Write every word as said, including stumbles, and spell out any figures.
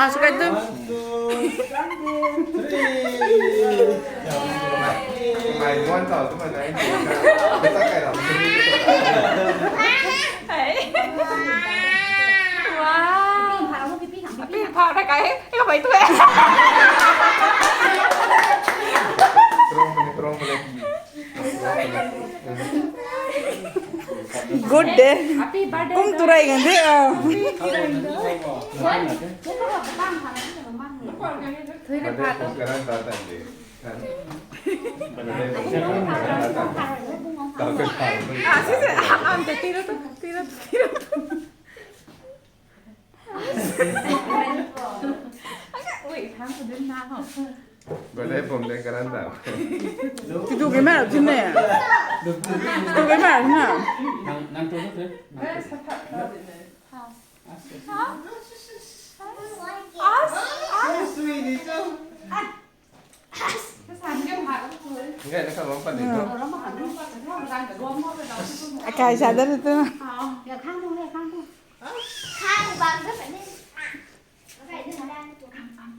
Ah, subscribe tu. One, two, three. Mai one thousand mana. Wow. Pi pha na kai. Ika pai tu e. Strong mana, strong mana. Good day. Happy birthday. Kum turai gan de. Ah. Thui na pha tu. Karan ta tan de. Ah, si si. Am te tiro tu, tiro tu, tiro tu. Wait, thank you, didn't know. Bale pom de karan ta. Titu ke ma tin ne. Titu ke ma na. Nang, nang tu tu. Us? Us? Ngai na kha lou pa ni. Akai sa da tu.